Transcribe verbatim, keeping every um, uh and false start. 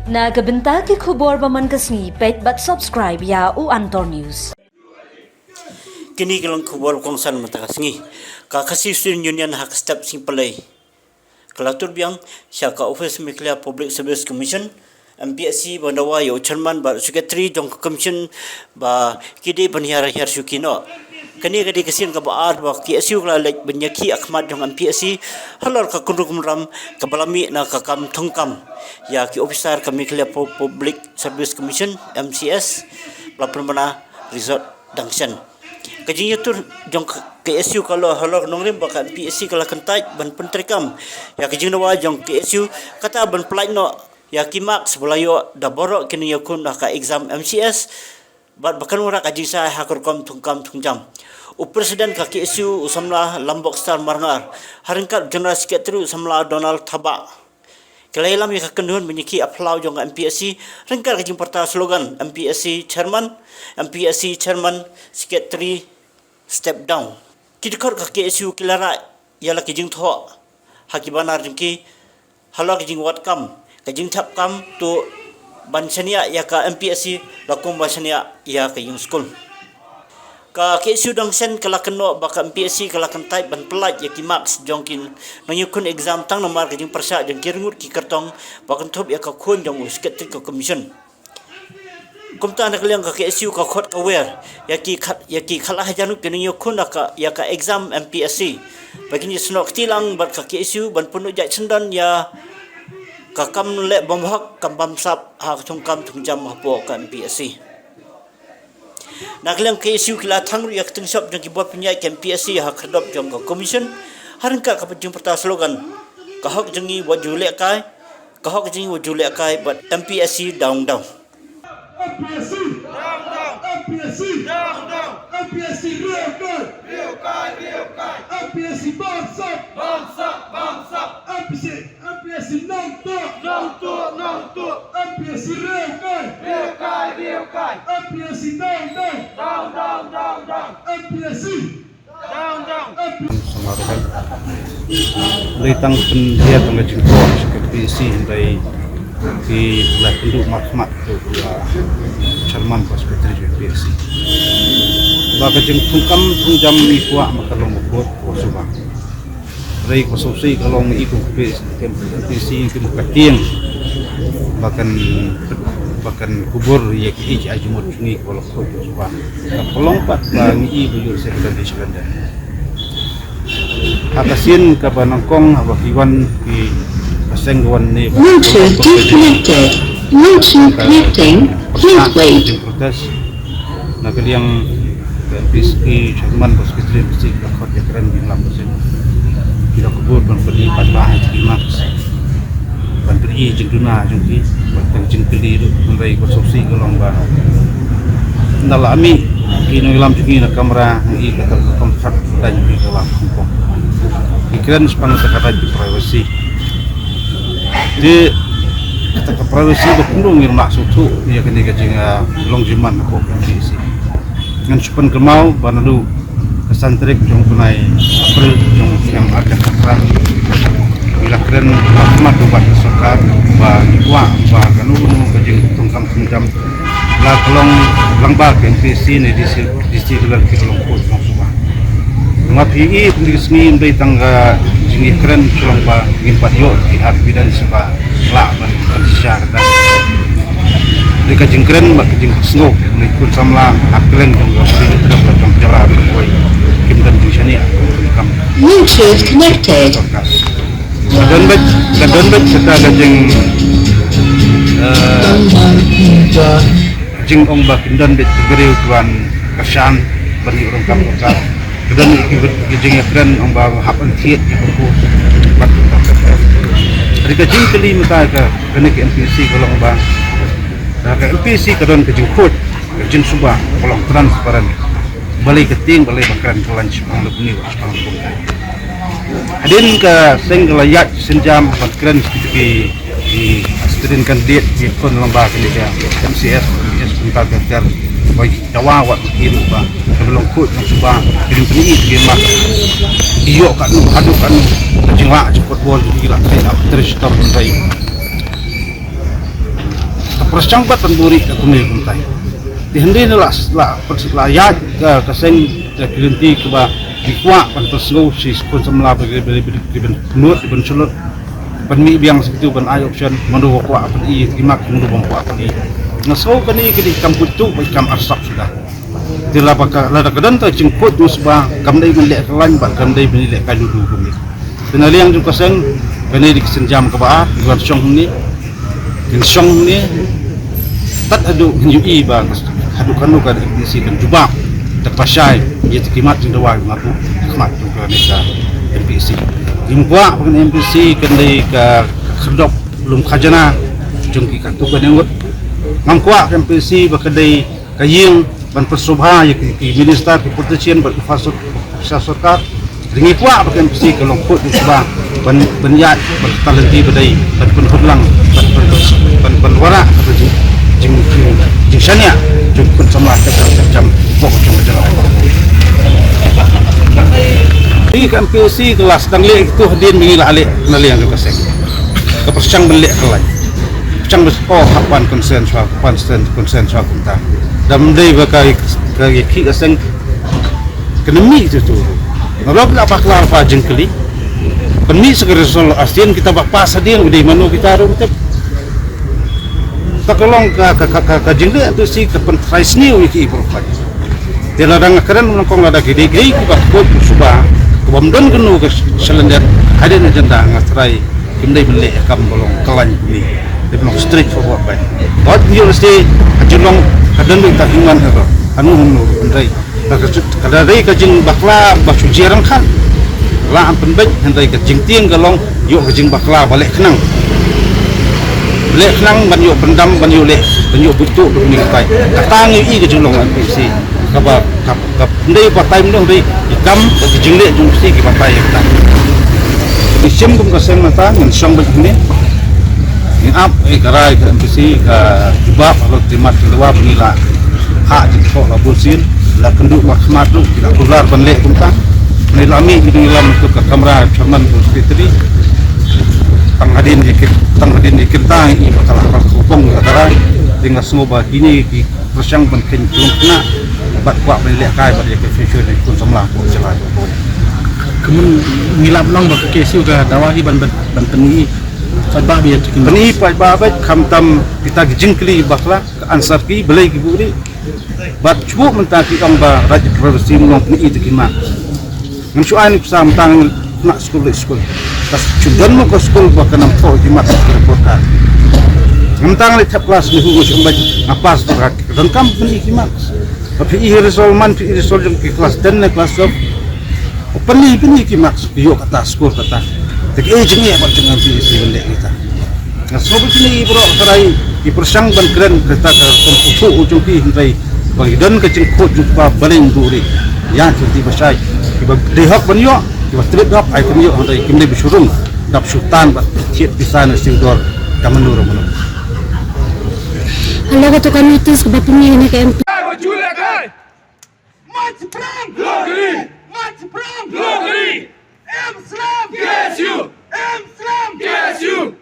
Na ka bynta ki khubor ba man ka sngi, peit bad subscribe ïa u Antor News. Kine ki long khubor kongsan mynta ka sngi. Ka Khasi Student Union ha ka step sngi Palei ka la tur biang sha ka office Meghalaya Public Service Commission, M P S C, ban dawa ïa u chairman bad secretary jong ka commission ba ki dei ban hiar hiar shuki noh. Kane ka dei ka sien kaba ar ba K S U ka la leit ban ïakhih ha khmat jong M P S C halor ka kynroh kynram kaba la mih na ka kam thungkam ïa ki officer ka Meghalaya Pu-, Public Service Commission, M C S, ba la pynbna Resort Dangsen. Ka jingïatur jong ka K S U ka la halor nongrim ba ka M P S C ka la kyntait ban pyntreikam ïa ka jingdawa jong K S U, kata ban pyllait noh ïa ki marks ba la ïoh da baroh ki nongïakhun ha ka exam M C S, bad ba kan wanrah ka jingshai ha ka rukom thungkam thungjam. U President ka K S U, u samla Lambok Star Marngar, ha ryngkat u General Secretary, u samla Donald Thabah, ki la ïalam ïa ka kynhun ban ïakhih ha phyllaw jong ka M P S C ryngkat ka jingpyrta slogan M P S C Chairman, M P S C Chairman, Secretary, Step Down. Ki dkhot ka K S U ki la rah ïa la ki jingthoh ha ki banner jong ki halor ka jingwad kam, ka jingthap kam tuh ban shaniah ïa ka M P S C la kum ban shaniah ïa ka ïing skul. Ka K S U Dangsen ka la kynnoh ba ka M P S C ka la kyntait ban pyllait ïa ki marks jong ki nongïakhun exam tang namar ka jingpyrshah jong ki rngut ki kyrtong ba kynthup ïa ka khun jong u Secretary ka Commission. Kumta na ka liang ka K S U ka khot ka wer ïa ki khat, ïa ki khat la hajar ngut ki nongïakhun ïa ka, ïa ka exam M P S C ba kin ïasnoh kti lang bad ka K S U ban pynduh jait syndon ïa ka kam leh bymhok kam bamsap ha ka thungkam thungjam hapoh ka M P S C. Na ka liang K S U ki la thang ruh ïa ka tyngshop jong ki bor pynïaid ka M P S C ha ka khyrdop jong ka commission ha ryngkat ka jingpyrta slogan, ka hok jong ngi wat ju lehkai, ka hok jong ngi wat ju lehkai bad M P S C down down. M P S C down down. M P S C down down. M P S C lehkai. Lehkai, lehkai. M P S C bamsap. Bamsap, bamsap. M P S C, M P S C nongtuh. Nongtuh, nongtuh. M P S C lehkai. Lehkai, lehkai. M P S C down down. Down down, down down. M P S C. Lei tang pynhiar tang ka jingthoh sha ka P S C hynrei ki la kynduh markhmat tu ka chairman bad secretary jong ka P S C. Ba ka jingthungkam thungjam ngi kwah ma ka long ba kut ka suba. Hynrei ka sngewsih ka long i kum ka P S C, kum ka P S C kum ka tieng ba kan, ba kan kubur ïa ki jingmut jong ngi ka long kut ka suba. Ka pynlong pat ba ngi i ba ïoh second, second. Ha ka sien kaba nyngkong haba ki wan ki, ka seng ka wan ne ba Bluetooth disconnected. Bluetooth connecting. Please wait. Protest na ka liang ka P S C chairman bad secretary P S C ka khot ïakren ki lam ka seng. Ki la kubur ban pynïaid pat ba ha ki marks. Ban pynïaid jingduna jong ki, ban pynïaid jingkylli ruh, hynrei ka sngewsih ka long ba ynda la mih ki nongïalam jong ngi na kamra, ngi kata ka kam khat da jong ngi ka la khongpong. Ngi kren shaphang kata ka right to privacy. Te kata ka privacy ba kumno ngin ym lah sngewthuh ïa kane ka jing, ah, long jingman hapoh ka P S C. Ngan shu pynkynmaw ba naduh ka san tarik jong u bnai April jong u snem ar hajar arphew phra, ngi la kren ha khmat u Bah ka sorkar ba ngi kwah ba kano kano ka jingthungkam thungjam la ka long lyngba ka M P S C ne D C, D C level, ki long kut long suba. Nga phi i pyndik sngi ym dei tang ka jingïakren shuh lang ba ngim pat ïoh ki evidence ba lah ban shisha kata. Dei ka jingkren bad ka jingsngew ngi khun samla ha kylleng jong ka ri, ka jong ka jylla, ba kawei kim don jingshaniah kam. Bluetooth connected. Ka don beit, ka don beit kata ka jing, eh, jingong ba kim don beit ki briew ki wan kyrshan ban ïoh ruh kam ka. Ka don ki, ki jingïakren ong ba hap ban thied ïa ka kut. Bad ka jingkylli mynta ka, kane ka M P S C ka long ba, ka M P S C ka don ka jingkhuid, ka jingsuba, ka long transparent. Balei ka tieng, balei ba kren, ka long shaphang lupni, shaphang lupni. Hadien ka seng ka la ïaid sienjam ban kren ki, ki student candidate ki khun lyngba kane ka M C S, M C S kumta ka ter. Oi, dawa wat ki ruh ba ka long kut, long suba, ki rim pynïaid ki mark. Ïoh katno, haduh katno, ka jinglah jingkut bor ki la kren ap terus tor ban rai. Pyrshang bad ban buhrieh da kumne kumtai. Te hynrei ne la, la, la ïaid ka, ka seng da ki lynti kaba ki kwah ban pynsngew shi khun samla ba ki, ba ki, ba ki ban nud, ban shlur, ban mih biang sa kitu, ban ai option, mano ba kwah ban ïoh ki mak, mano ba kwah ban ïoh. Nga sngew kane ka dei kam kut tu, ba kam arsap suda. Te lada ka, lada ka don ta jingkut nusba, kam dei ban leh ka lain bad kam dei ban leh ka ludu kumne. Te na liang jong ka seng, kane dei ka sienjam kaba ar, ngan shong hangne, ngan shong hangne, tad haduh ngan ïohi ba, haduh kano ka M P C kan jubab, te pashai, ïa ki mat jingdawa, nga buh, khmat jong kane ka M P C. Ngim kwah ba kane M P C, kan dei ka khyrdop lum khajana, jong ki katto katne ngut. Ngam kwah ka M P C, ba ka dei ka ïing ban pynsngewbha ïa ki, ki minister, ki politician, bad ki officer, officer sorkar. Te ngi kwah ba ka M P C ka long kut nusba ban, ban ïaid, ban talenti ba dei, ban pynhun lang, ban, ban, ban, ban wanrah ka jing, jing, jing, jingshaniah jong khun samla ka jam, jam, jam, bok jong ka jylla. Ïa ka M P C ka la sdang leh ïa kitu hadien ba ngi la leh na liang jong ka seng. Ka pyrshang ban leh ka lain. Pyrshang ban, oh, hap ban consent shuwa, ban consent, consent shuwa kumta. Da ym dei ba ka, ka, ka, ka seng ka nang mih tu tu. Nalor la bakla ba jingkylli. Pynmih sa ka resolution, kita ba pass hadien, u dei mano kita ruh, kita. Ta ka long ka, ka, ka, ka, ka jingleh tu shi ka pyntrai sniew ïa ki baroh. Te lada nga kren nyngkong, lada ki dei kiba kut suba, kaba ym don kano ka shalyndet hadien agenda, nga trai kim dei ban leh ïa ka kam ba long ka lain kumne. Dei ban long straight forward beit. Bad ngi ïoh lehse ka jinglong ka don beit ka human error. Hano hano hynrei ka, ka, ka dei ka jingbakla ba shu jia ryngkat. La am pynbeit, hynrei ka jingtieng ka long ïoh ka jingbakla ba leh khnang. Leh khnang ban ïoh pyndam, ban ïoh leh, ban ïoh buit tuh, ban ïoh tai. Kata ngi ïohi ka jinglong M P C. Kaba, kaba, kaba, hynrei batai mynno hynrei ki kam, ki jingleh jong M P C ki batai ïa kata. Ngi shim kum ka seng mynta, ngin shong beit hangne. Ngin ap ïa ka rai ka M P C, ka jubab halor ki mat ki dawa ba ngi la ha jingthoh la bun sien, la kynduh ba khmat ruh, ki la kular ban leh kumta. Ngi la mih, ngi la mih tu ka kamra chairman bad secretary. Tang hadien ïa ki, tang hadien ïa ki tang ïa ba ka la ba ka bong la ka rai. Te nga sngew ba kine ki pyrshang ban kheiñ khlem khynnah bad kwah ban lehkai bad ïa ka future jong ki khun samla ka jylla. Kumno ngi lap long ba ka K S U ka dawa hi ban, ban, ban pyni paidbah beit, ki pyni paidbah beit, khamtam kita ki jingkylli bakla, ka answer key, balei ki buhrieh. Bad shuh mynta ki ong ba Rajiv University mynta pyni ïa ki mark. Ngam shu ai nuksa mynta, nga khynnah skul leit skul. Ka shu don mo ka skul ba kan ym thoh ki mark ka report card. Mynta nga leit thep klas ne hu, nga shu ong ba nga pass ba ka donkam pyni ki mark. Ba phi i result man, phi i result jong ki klas ten ne klas twelve. Pyni, pyni ki mark, phi ïoh kata, score kata. Te kaei jingeh ba jong ngi phi i, phi ban leh kita. Nga sngew ba kine ki baroh trai ki pyrshang ban kren kata ka rukom u jong ki, hynrei ba ngi don ka jingkhuid jong ka ba leng buhrieh. Ïa ki lynti ba shai, kiba dei hok ban ïoh, kiba tbit hok ai kin ïoh, hynrei kim dei ba shu rung, dap shu tan bad thied pisa na sting dor, ka mano ruh mano. Halor kato ka notice kaba pynmih na ka M P. March pram! Logri! March pram! Logri! M Slam! K S U! M Slam! K S U!